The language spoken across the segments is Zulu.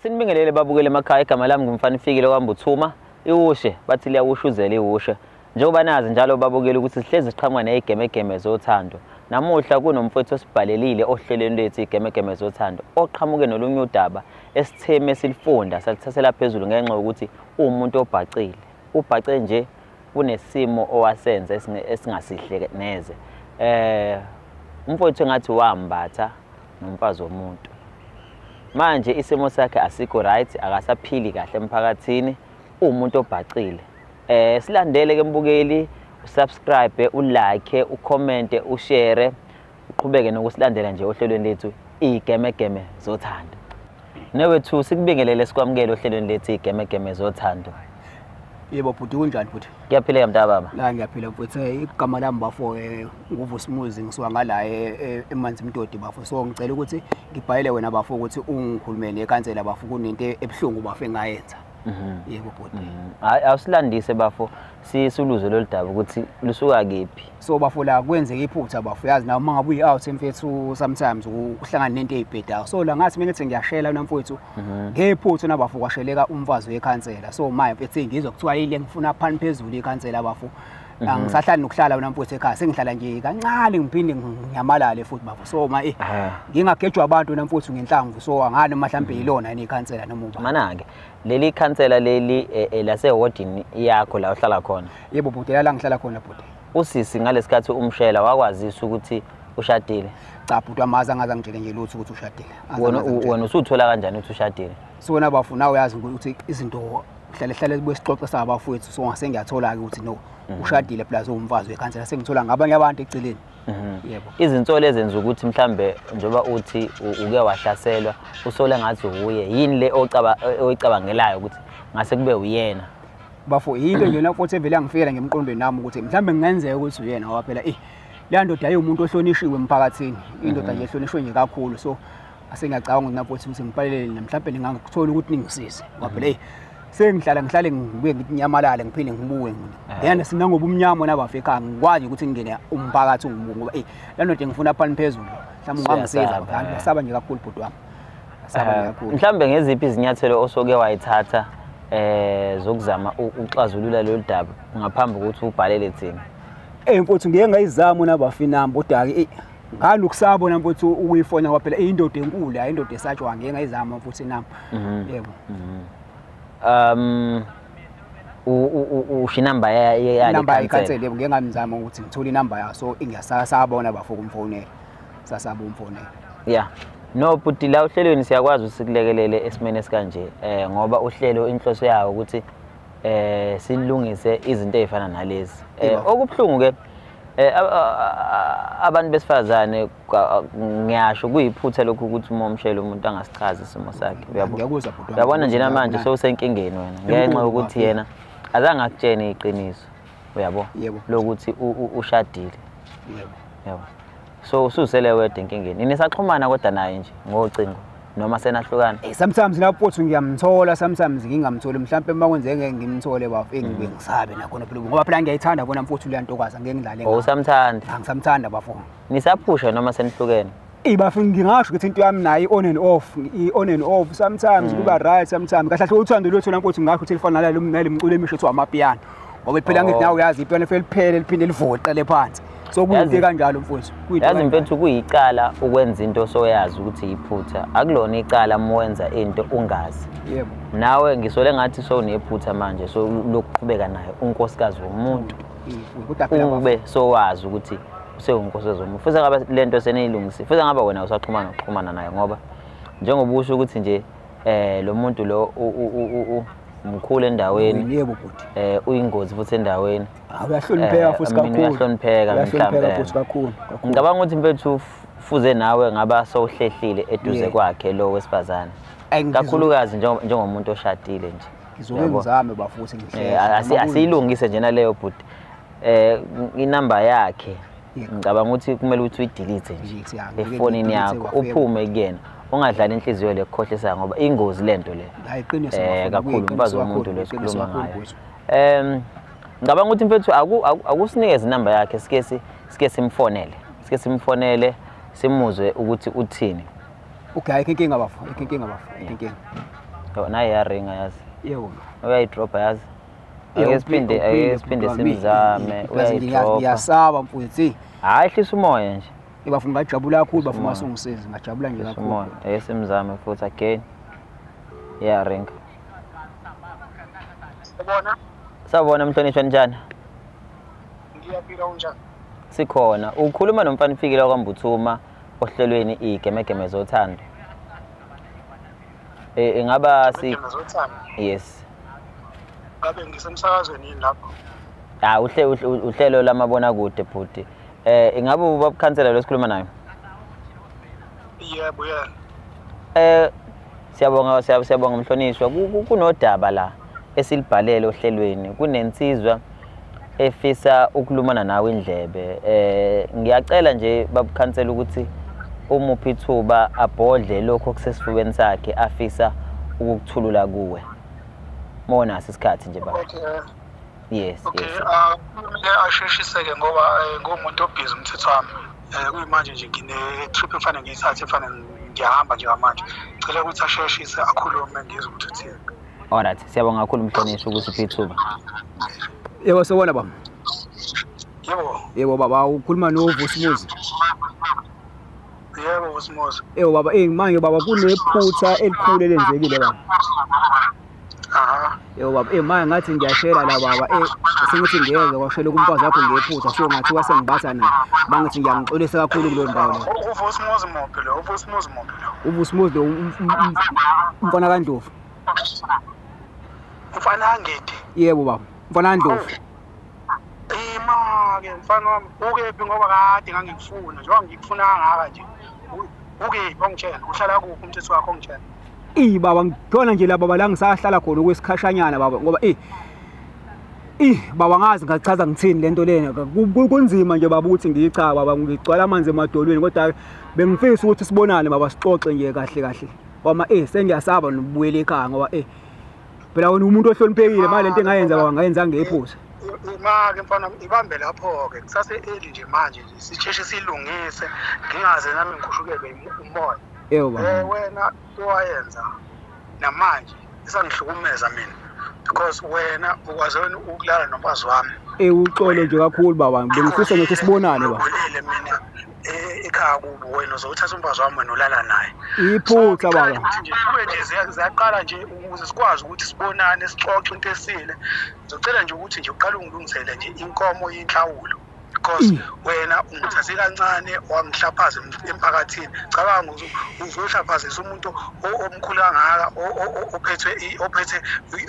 Asinibingelele babukele emakhaya, igama lami nguMfanifikile kwaMbuthuma. Iwushe bathi liyawushuzela iwushe. Njengoba nazi njalo babukele ukuthi sihlezi siqhamuka nezigemegeme zothando. Namuhla kunomfowethu osibhalelile ohlelweni lethu igemegeme zothando oqhamuke nolunye udaba esitheme silifunda salithathela phezulu ngenxa yokuthi uwumuntu obhacile. Ubhace nje kunesimo owasenza esingasihle neze. Umfowethu engathi wambatha nomfazi womuntu. Manje isimo sakhe asikho right, akasaphili kahle emphakathini, uwumuntu obhacile. Silandele ke mbukeli, usubscribe, ulike, ucommente, ushare, uqhubeke nokusilandela nje ohlelweni lethu igemegeme zothando. Newethu sikubingelele sikwamukele ohlelweni lethu igemegeme zothando. Yebo bhuti, kunjani bhuti? Ngiyaphila mntaka baba. La ngiyaphila mfowethu. Igama lami bafo nguVusimuzi, ngisuka ngala eManzimtoti bafo. So ngicela ukuthi ngibhalele wena bafo ukuthi ungikhulumele nekhansela bafo, kunento ebuhlungu bafo engayenza. Yebo bhuti. Hayi, awusilandise bafo, siluze lolu daba ukuthi lusuka kephi. So bafo la kwenzeka iphutha bafo, yazi nawe uma ngabe uyi-out mfethu sometimes uhlangana nento ey'bhedayo. So la ngathi mengithi ngiyashela na mfowethu, ngephutha na bafo kwasheleka umfazi wekhansela. So manje mfethu ngizwa kuthiwa yile ngifuna phani phezulu ikhansela bafo. Angisahlali nokuhlala wena mfowethu ekhaya, sengihlala nje kancane ngiphinde nginyamalale futhi bafo. So ma ngingagejwa abantu wena mfowethu ngenhlamvu, so angani noma mhlambe yilona yini ikhansela noma ubani. Mana-ke leli khansela leli lasewodini yakho la uhlala khona. Yebo bhuti, la ngihlala khona bhuti. Usisi ngalesikhathi umshela wakwazisa ukuthi ushadile? Cha bhuti, amazi angaze angitshele nje lutho ukuthi ushadile. Wena usuthola kanjani ukuthi ushadile? So wena bafo nawe uyazi ukuthi izinto hlale hlale sibuye sixoxe sabafowethu, so ngase ngiyathola-ke ukuthi no ushadile plus uwumfazi wekhansela, sengithola ngabanye abantu eceleni. Yebo. Izinsolo ezenza ukuthi mhlambe njengoba uthi uke wahlaselwa usole ngathi uye, yini le oyicabangelayo ukuthi ngase kube uyena? Bafo yinto nje futhi evele yangifikela ngemqondweni nami ukuthi mhlambe kungenzeka ukuthi uyena, ngoba phela leya ndoda ayiwumuntu ohlonishiwe emphakathini, indoda nje ehlonishwe nje kakhulu. So asengiyacabanga ukuthi nafuthi ukuthi ngibhalele mhlawumbe ningangithola ukuthi ningisize, ngoba phela sengihlala ngihlale ngibuye nginyamalale ngiphinde ngibuye ngena sinangoba umnyama nabafo ekhaya, ngikwazi ukuthi ngingene umphakathi ungibuke ngoba la ndoda ngifuna phani phezulu, mhlawumbe ungangisiza. Ngisaba nje kakhulu bhuti wami. Mhlambe ngeziphi izinyathelo osoke wayithatha zokuzama ukuxazulula lolu daba ngaphambi kokuthi ubhalele thina? Mfowethu ngike ngayizama nabafo inamba, kodwa-ke ngani ukusabona mfowethu ukuyifona ngoba phela indoda enkulu, hayi indoda esatshwa, ngike ngayizama futhi inamba. Yebo. Usho inamba yale inamba yekhansela? Yebo, ngike ngamzama ukuthi ngithole inamba yaso, so ngiyasabona bafo ukumfonela, sasaba umfonela. Yeah. No bhuti, la uhlelweni siyakwazi ukuthi sikulekelele esimeni esikanje ngoba uhlelo inhloso yawo ukuthi silungise izinto ezifana nalezi. Okubuhlungu ke abantu besifazane, ngiyasho kuyiphutha lokhu ukuthi uma umshela umuntu angasichazi isimo sakhe. Ngiyakuzwa bhuti. Uyabona nje namanje sewusenkingeni wena ngenxa yokuthi yena azange akutshene iqiniso, uyabo, lokuthi ushadile. Yebo. Yebo. So ususele wedwa enkingeni. Nisaxhumana kodwa naye nje ngocingo noma senahlukana? Sometimes lapho futhi ngiyamthola, sometimes ngingamtholi. Mhlawumbe uma kwenzeke ngimthole bafo, ngibuye ngisabe nakhona phela ngoba phela ngiyayithanda bona mfowethu leya ntokazi, angeke ngidlale ngayo. Usamthanda? Angisamthanda bafo. Nisaphusha noma senihlukene? Bafo ngingasho ukuthi into yami nayo i-on and off, i-on and off, sometimes kuba right, sometimes kahle kahle uthando lwethu mfowethu ngingasho ukuthi lifana nalalo nale mculo emisho ethiwa amapiano, ngoba phela ngithi nawe uyazi ipiano lifike liphele liphinde livoqele phansi, so kuyinto kanjalo mfowethu. Yazi mfethu kuyicala ukwenza into osoyazi ukuthi iphutha, akulona icala uma wenza into ungazi. Yebo. Nawe ngisole ngathi sowunephutha manje, so lokuqhubeka naye unkosikazi womuntu, ube sowazi ukuthi usewunkosikazi womuntu, futhi ngabe lento seniyilungisile, futhi ngabe wena usaxhumana nokuxhumana naye, ngoba njengoba usho ukuthi nje lo muntu lo mkhulu endaweni. Yebo bhuti. Uyingozi futhi endaweni. Uyahlonipheka futhi kakhulu. Uyahlonipheka. Uyahlonipheka futhi kakhulu. Ngicabanga ukuthi mfethu fuze nawe ngaba sowuhlehlile eduze kwakhe lo wesifazane. Kakhulukazi njengomuntu oshadile nje. Ngizoke ngizame bafuthi ngihlele. Asiyilungise nje naleyo bhuti. Inamba yakhe ngicabanga ukuthi kumele ukuthi uyidelete nje efonini yakho, uphume kuyena, ungadlali inhliziyo le kukhohlisayo ngoba ingozi lento le. Hayi iqiniso kakhulu, umfazi womuntu lo sikhuluma ngayo. Ngicabanga ukuthi mfethu akusinikeze inamba yakhe, sike simfonele. Sike simfonele simuzwe ukuthi uthini. Okay, ayikho inkinga bafo, ayikho inkinga bafo, ayikho inkinga. Yo, nayi iyaringa yazi. Yebo. Uyayidrobha yazi. Yebo, Ake siphinde uphinde, ake siphinde bhuti wami. simzame Plus uyayidrobha. ngiyasaba mfowethu eyi. Hayi hlisa umoya nje. Bafo ngajabula kakhulu bafo Umoya. masungisiza ngajabula nje Hlisa kakhulu. umoya. Ake simzame futhi again. Iyaringa. Ubona? Sawubona mhlonishwa njani? Ngiyaphila unjani? Sikhona. Ukhuluma nomfana ufikile kwaMbuthuma ohlelweni igemegeme zothando. Eh ingaba si Ngigeme zothando. yes. Ngabe ngisemsakazweni yini lapho? Ah uhle uhlelo lamabona kude bhuti. Eh ingabe ubabukhansela lo sikhuluma naye? Yebo yena. Eh siyabonga siyabonga mhlonishwa. Kunodaba la esilibhalele ohlelweni. Kunensizwa efisa ukulumana nawe indlebe. Eh ngiyacela nje babukhansela ukuthi umuphi ithuba abhodle lokho okusesifubeni sakhe afisa ukukuthulula kuwe. Mona isikhathi nje baba. Okay. Yes, Okay, yes. kumele asheshiseke ngoba ngumuntu obhizi umthetho wami. Kuyimanje nje ngine trip efanele ngiyithathe efanele ngiyahamba njengamanje. Ngicela ukuthi asheshise akhulume ngizwe ukuthi uthini. Alright, siyabonga kakhulu mhlonishwa ukuthi uphi ithuba. Yebo sawubona baba. Yebo, Yebo baba ukhuluma noVusimuzi. yebo Vusimuzi. Yebo baba eh manje baba kunephutha elikhulu elenzekile baba. Aha. Yebo baba eh manje ngathi ngiyashela la baba eh sengithi ngiyeza kwashela kumfazi wakho ngephutha so ngathiwa sengibatha naye. Mangithi ngiyangixolisa kakhulu kuleyo ndawo leyo. UVusimuzi muphi lo? UVusimuzi muphi lo? UVusimuzi lo umfana kaNdlovu. Mfana angidi. Yebo baba umfana kaNdlovu. Ima-ke mfana wami ukephi ngoba kade ngangikufuna njengoba ngikufuna kangaka nje. Ukephi ongitshela? Uhlala kuphi umthetho wakho ongitshela? Eyi baba ngikhona nje la baba la ngisahlala khona okwesikhashanyana baba ngoba eh baba ngazi ngachaza ngithini lento lena kunzima nje baba ukuthi ngiyicha baba ngigcwala amanzi emadolweni kodwa bengifisa ukuthi sibonane baba sixoxe nje kahle kahle wama sengiyasaba nokubuyela ekhaya ngoba phela wena umuntu ohloniphekile manje lento engayenza baba ngayenza ngephutha. Ima-ke mfana wami ibambe lapho-ke kusase-early nje manje nje sisheshe siyilungise ngingaze nami ngikhushukelwe umoya. Yebo baba. Wena owayenza namanje isangihlukumeza mina because wena ukwazi wena ukulala nomfazi wami. Uxolo nje kakhulu baba bengifisa nje ukuthi sibonane baba. Ngilele mina ekhaya kubo wena uzothatha umfazi wami wena ulala naye. Iphutha baba. Ukuthi nje kube nje ziyaqala nje ukuze sikwazi ukuthi sibonane sixoxe into esile. Ngizocela nje ukuthi nje uqale ungilungisele nje inkomo yenhlawulo. Because wena ungithathe kancane wangihlaphaza emphakathini. Cabanga uzohlaphazisa umuntu omkhulu kangaka ophethe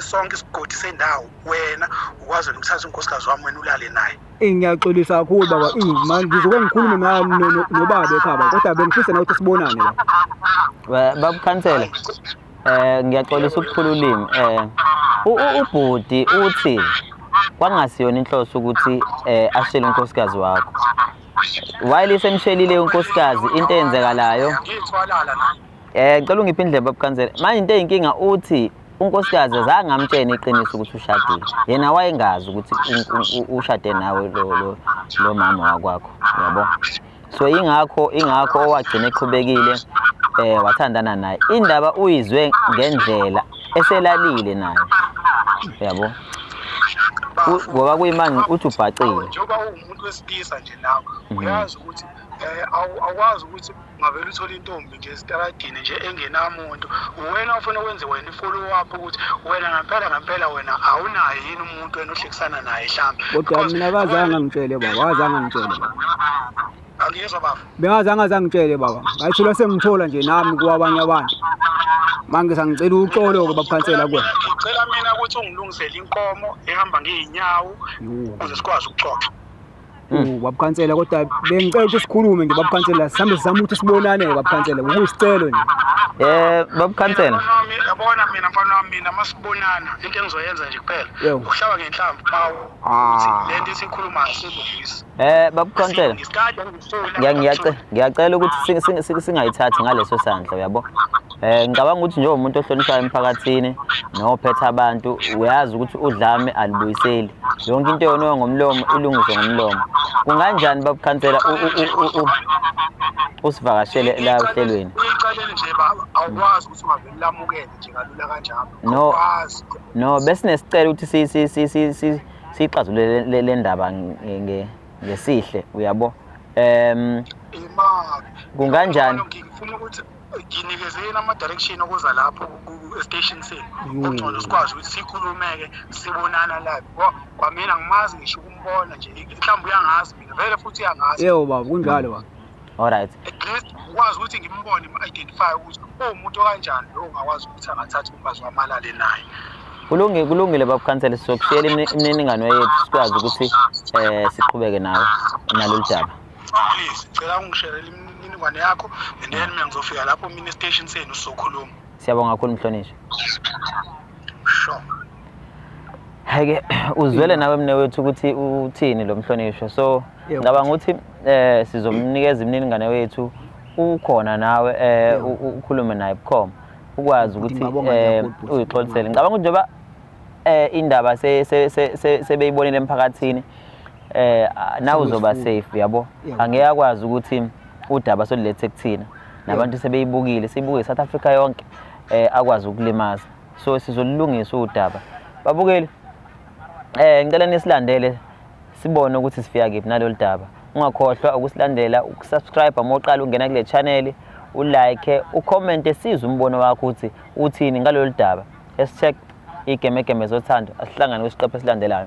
sonke isigodi sendawo. Wena ukwazi ukuthatha unkosikazi wami wena ulale naye. Ngiyaxolisa kakhulu baba. Manje ngizoke ngikhulume nobaba ekhaya baba kodwa bengifisa nawe ukuthi sibonane baba. Babukhansela. Ngiyaxolisa ukuphula ulimi. Ubhuti uthi kwangasiyona inhloso ukuthi ashele unkosikazi wakho. While isemshelile unkosikazi into eyenzekalayo ngithwalala naye. Ngicela ungiphe indlebe babukhansela. Manje into eyinkinga uthi unkosikazi azange amtshene iqiniso ukuthi ushadile. Yena wayengazi ukuthi ushade nawe lo mama wakwakho, yabo. So ingakho owagcina eqhubekile wathandana naye. Indaba uyizwe ngendlela eselalile naye. Yabo. Ngoba kuyimanje uthi ubhacile. Njengoba uwumuntu wesilisa nje nawe uyazi ukuthi awukwazi ukuthi ungavele uthole intombi nje esitaradini nje engenamuntu. Wena ufuna ukwenze wena i-follow up ukuthi wena ngempela wena awunaye yini umuntu wena ohlekisana naye mhlawumbe. Kodwa mina akazange angitshele baba, akazange angitshele baba. Angiyezwa baba. Bengazange azangitshele baba. Ngayithola sengithola nje nami kwabanye abantu. Manje sangicela uxolo ke babukhansela kuwena. Ngicela mina ukuthi ungilungisele inkomo ehamba ngeenyawo ukuze sikwazi ukuxoxa. Babukhansela kodwa bengicela ukuthi sikhulume nje babukhansela sihambe sizame ukuthi sibonane babukhansela kuyisicelo nje. Babukhansela. Yabona mina mfana wami mina masibonana into engizoyenza nje kuphela ukuhlaba ngenhlamvu ukuthi lento esikhuluma asilungisi. Babukhansela. Ngiyacela ukuthi singayithathi ngaleso sandla uyabo. Ngicabanga ukuthi njengomuntu ohlonishwayo emphakathini nophethe abantu uyazi ukuthi udlame alibuyiseli. Yonke into yona ngomlomo ilungiswe ngomlomo. Kunganjani babukhansela usivakashele la ohlelweni? Uyicaleni nje baba. Awukwazi ukuthi ungavele lamukele nje kalula kanjalo. No. Awukwazi. No, besinesicelo ukuthi si si si si si siyixazulule le ndaba ngesihle, uyabo. Imali. Kunganjani? Ngifuna ukuthi nginikezeni ama-direction okuza lapho e-station senu. Okungcono sikwazi ukuthi sikhulume-ke, sibonana live. Kwamina ngimazi ngisho ukumbona nje, mhlawumbe uyangazi mina vele futhi uyangazi. Yebo baba, kunjalo baba. Alright. At least ukwazi ukuthi ngimbone, ngi-identify ukuthi uwumuntu okanjani lo ongakwazi ukuthi angathatha umfazi wami alale naye. Kulungile, kulungile baba Khansela, sizokushiyela imininingwane yethu sikwazi ukuthi siqhubeke nawe nalolu daba. Please, ngicela ungisherele imininingwane yakho and then mina ngizofika lapho mina e-station senu sizokhuluma. Siyabonga kakhulu, mhlonishwa. Sure. Hhayi-ke, uzwele nawe mne wethu ukuthi uthini lo mhlonishwa. So ngicabanga ukuthi sizomnikeza imininingwane wethu, ukhona nawe ukhulume naye bukhoma, ukwazi Bhuti, ukuthi ngiyabonga kakhulu, bhuti. uyixolisele. Ngicabanga ukuthi njengoba indaba sebeyibonile emphakathini, nawe uzoba safe, yabo. Angeke akwazi ukuthi udaba solulethe kuthina nabantu sebeyibukile, siyibuke South Africa yonke, akwazi ukulimaza. So sizolungisa udaba, babukeli. Ngicela nisilandele sibone ukuthi sifika kephi nalolu daba. Ungakhohlwa ukusilandela, ukusubscribe uma uqala ungena kule channel, ulike, ucommente, sizwe umbono wakho ukuthi uthini ngalolu daba. #Igemegeme zothando. Asihlangane kwisiqephu esilandelayo.